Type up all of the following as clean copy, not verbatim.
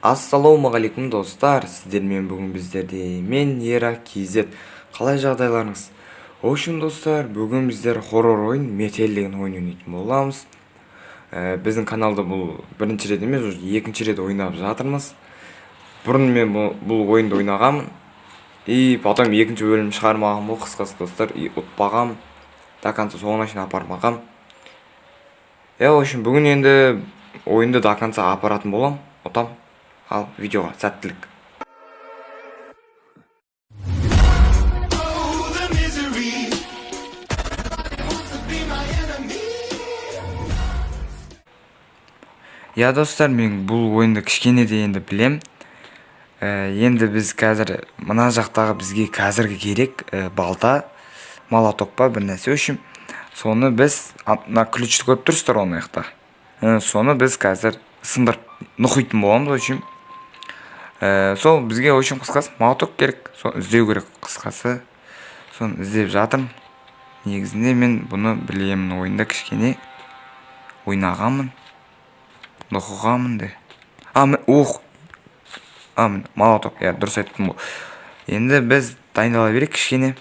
Ассалаумағалейкум, достар! Сіздермен бүгін біздерде мен, Ера KZ. Қалай жағдайларыңыз? В общем, достар, бүгін біздер хоррор ойын, «Метель» деген ойын ойнайтын боламыз. Біздің каналда бұл бірінші рет емес, уже екінші рет ойнап жатырмыз. Бұрын мен бұл ойынды ойнағанмын и потом екінші бөлім шығармаған ғой, қысқасы, достар, и ұтпағам, до конца, соңына шейін апармағам. Иә, в общем, бүгін енді ойынды до конца апаратын болам, ұтам. Ал видеоға сәттілік! The misery. Wants to be my enemy. Иә, достар, мен бұл ойынды кішкене де енді білем. Енді біз қазір мына жақтағы бізге қазіргі керек балта, молоток па, бір нәрсе, в общем, соны біз мына ключті көріп тұрсыздар ғой ана жақта. Соны біз қазір сындырып нұқитын боламыз. В общем, сол бізге, в общем, қысқасы, молоток керек, соны іздеу керек, қысқасы, соны іздеп жатырмын. Негізінде мен бұны білемін, ойында кішкене ойнағанмын, нұқығанмын де. А, ох, а, міне, молоток. Иә, дұрыс айттым ғой. Енді біз дайындала берейік кішкене.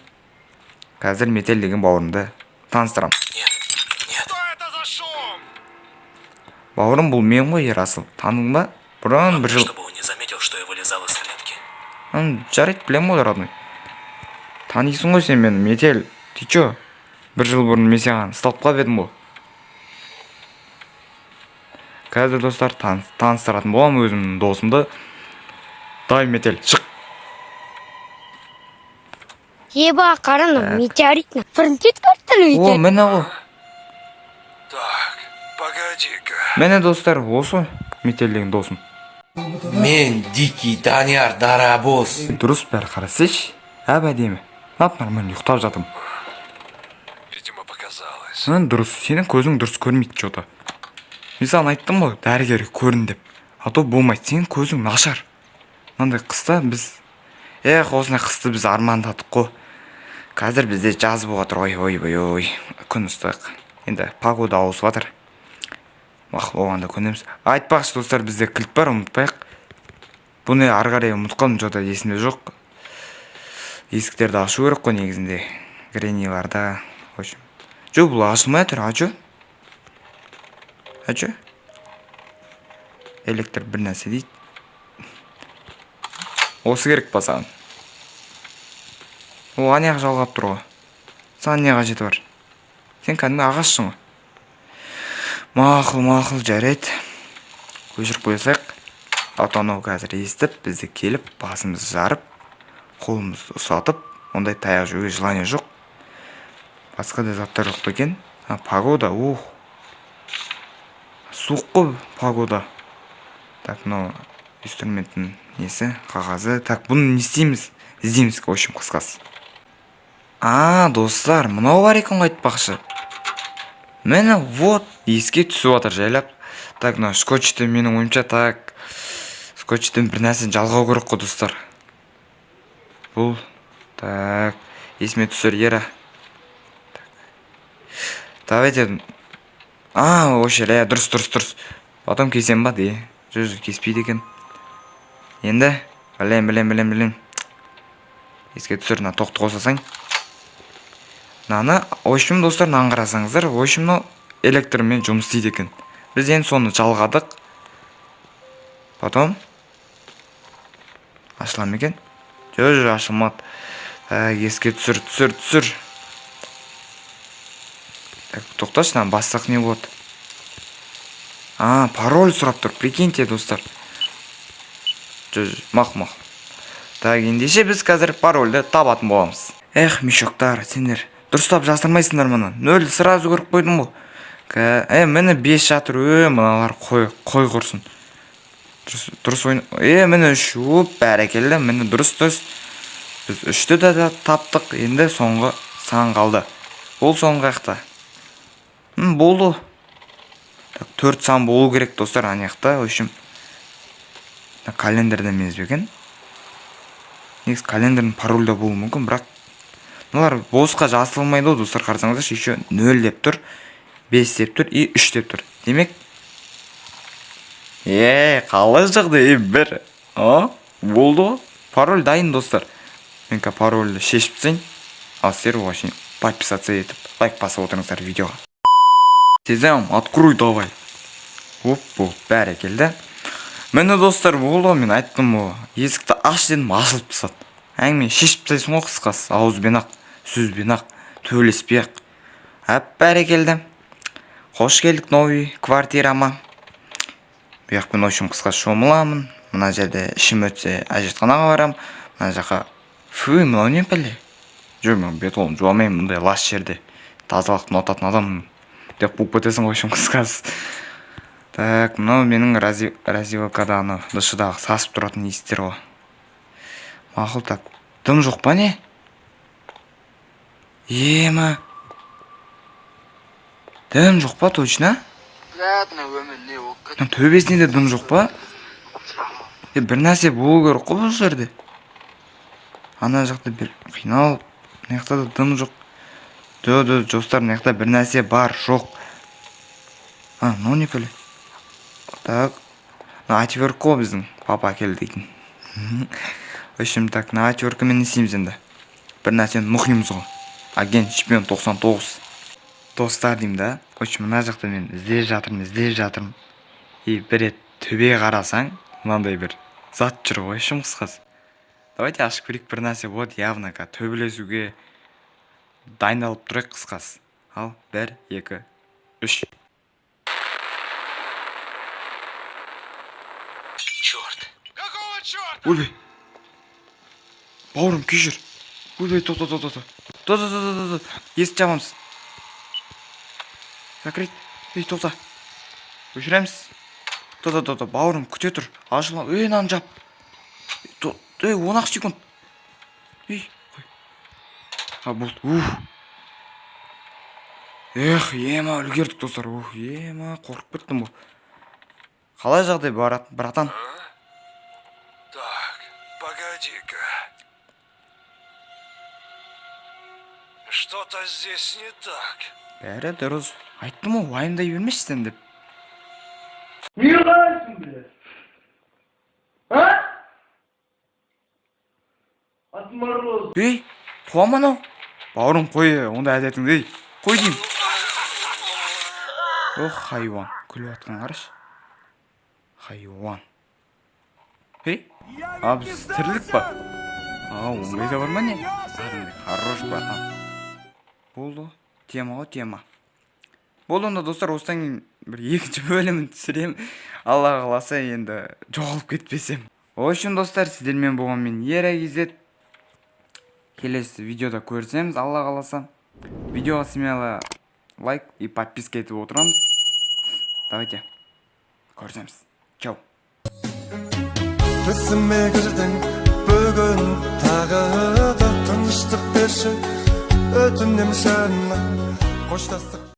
Қазір Метель деген бауырымды таныстырамын. Что это за шум? Бауырым, бұл мен ғой, Ерасыл. Таныдың ба? Бұрын бір жыл Чтобы он не заметил, что я вылезал из клетки. Жарайды, білемін ғой, родной, танисың ғой сен мені. Метель, ты чё? Бір жыл бұрын мен саған ұсталып қалып едім ғой. Қазір, достар, таныстыратын боламын өзімнің досымды. Давай, Метель, шық. Еба, қара, мынау метеорит. Бірінші рет көріп тұрмын О, метеорит. Міне ғой. Так, погоди-ка. Міне, достар, осы Метель деген досым. Мен Дикий Данияр Дарабоз. Дұрыс бәрі, қарасайшы, әп әдемі, нап нормально ұйықтап жатырмын. Видимо, показалось. Дұрыс, сенің көзің дұрыс көрмейді че-то. Мен саған айттым ғой, дәрігерге көрін деп, а то болмайды, сенің көзің нашар. Мынандай қыста біз, эх, осындай қысты біз армандадық қой. Қазір бізде жаз болып жатыр. Ой, ойбай, ой, күн ыстық енді, погода ауысып жатыр. Мақұл, оған да көнеміз. Айтпақшы, достар, бізде кілт бар, ұмытпайық бұны. Ары қарай ұмытып қалдым, че-то есімде жоқ. Есіктерді ашу керек қой негізінде, гренниларда. В общем, жоқ, бұл ашылмай тұр. А чё, а чё? Электр бір нәрсе дейді. Осы керек па саған? Ол ана жақ жалғап тұр ғой, саған не қажеті бар? Сен кәдімгі ағашсың ғой. Мақұл, мақұл, жарайды, өшіріп қоя салайық, а то анау қазір естіп, бізді келіп басымызды жарып, қолымызды ұстатып, ондай таяқ жеуге желание жоқ. Басқа да заттар жоқ па екен? А, погода, ух, суық қой погода. Так, мынау инструменттің несі, қағазы. Так, бұны не істейміз? Іздейміз, в общем, қысқасы. А, достар, мынау бар екен ғой, айтпақшы. Міне, вот, еске түсіп жатыр жайлап. Так, мына скотчты, менің ойымша, так, скотчтен бір нәрсені жалғау керек қой, достар, бұл. Так, есіме түсір, Ера. Так, давайте. А, осы жер, иә, дұрыс, дұрыс, дұрыс. Потом кесем ба де? Жоқ, кеспейді екен. Енді білем, білем, білем, білем. Еске түсір, мына тоқты қоса салайын мынаны. В общем, достар, мынаны қарасаңыздар, в общем, мынау электрмен жұмыс істейді екен. Біз енді соны жалғадық. Потом ашыла ма екен? Жоқ, ашылмады. Так, еске түсір, түсір, түсір. Так, тоқташы, мынаны бассақ, не болады? А, пароль сұрап тұр, прикиньте, достар. Жоқ, мақұл, мақұл. Так, ендеше біз қазір парольді табатын боламыз. Эх, мешоктар, сендер дұрыстап жасырмайсыңдар. Мына нөл сразу көріп қойдым ғой. Міне, бес жатыр. Е, мыналар, қой, қой, құрсын. Дұрыс, дұрыс ойын. Е, міне, үш. Оп, бәрекелді, міне, дұрыс, дұрыс. Біз үшті де таптық. Енді соңғы сан қалды. Ол соңғы жақта. Болды. Так, төрт сан болу керек, достар, ана жақта. В общем, мына календарьда емес пе екен? Негізі календарьдің паролі да болуы мүмкін, бірақ мыналар босқа жасырылмайды ғой, достар. Қарасаңыздаршы, еще нөл деп тұр, бес деп тұр и үш деп тұр. Демек, Е, қалай жағдай? Е, бір. А? Болды ғой. Пароль дайын, достар. Мен қазір парольді шешіп тастайын. Ал сіздер оған шейін подписаться етіп, лайк басып отырыңыздар видеоға. Сезам, открой давай. Оп, оп, бәрекелді. Міне, достар, болды ғой, мен айттым ғой. Есікті аш дедім, ашылып тастады. Әңгіме шешіп тастайсың ғой, қысқасы. Ауызбен ақ, сөзбен ақ, төбелеспей ақ. Әп, бәрекелді. Қош келдік новый квартирама. Бұл жақпен, в общем, қысқасы, шомыламын. Мына жерде ішім өтсе, әжетханаға барам. Мына жаққа. Фу, мынау не пәле? Жоқ, мен бет қолымды жуа алмаймын мұндай лас жерде. Тазалықты ұнататын адаммын деп қуып кетесің ғой, в общем, қысқасы. Так, мынау менің раздевалкада, анау душыдағы сасып тұратын иістер ғой. Мақұл, так. Дым жоқ па, не? Ема. Дым жоқ па, точно? Мына төбесінде де дым жоқ па? Е, бір нәрсе болу керек қой бұл жерде. Ана жақта бір қиналып, мына жақта да дым жоқ. Жо, жо, достар, мына жақта бір нәрсе бар, жоқ. А, мынау не пәле? Так. Мына отвертка ғой, біздің папа әкелді дейтін. В общем, так, мына отверткамен не істейміз енді? Бір нәрсені нұқимыз ғой. Агент шпион 99. Достар деймін да. В общем, мына жақта мен іздеп жатырмын, іздеп жатырмын. И бір рет төбеге қарасаң, мынандай бір зат жүр ғой, шым, қысқасы. Давайте ашып көрейік, бір нәрсе болады явно, қазір төбелесуге дайындалып тұрайық, қысқасы. Ал, бір, екі, үш. Черт. Ойбай, бауырым, кешір. Ойбай, тоқта, тоқта, тоқта, тоқта, тоқта, тоқта, есікті жабамыз. Закрыть. Ей, тоқта, өшіреміз. Тоқта, тоқта, бауырым, күте тұр, ашыла. Ей, мынаны жап. Ей, 10 ақ секунд. Ей, қой. А, болды. Ух, эх, ема, үлгердік, достар. Ух, ема, қорқып кеттім ғой. Қалай жағдай, братан? Так, погоди-ка. Что-то здесь не так. Бәрі дұрыс, айттым ғой, уайымдай бермеші сен деп. Не қарайсың, блядь? А? Отмороз. Ей, қуама анау, бауырым, қой ондай әдетіңді. Ей, қой деймін. Ох, хайуан, күліп жатқан қарашы, хайуан. Ей, а біз тірілік па? А, ондай да бар ма, не? Кәдімгідей хорош, братан. Болды ғой, тема ғой, тема болды. Онда, достар, осыдан кейін бір екінші бөлімін түсіремін, Алла қаласа, енді жоғалып кетпесем. В общем, достар, сіздермен болған мен, Ера KZ. Келесі видеода көрісеміз, Алла қаласа. Видеоға смело лайк и подписка етіп отырамыз. Давайте, көрісеміз, чао. Түсіме кірдің бүгін тағы да. Тыныштық берші, өтінем жаным. Қоштастық.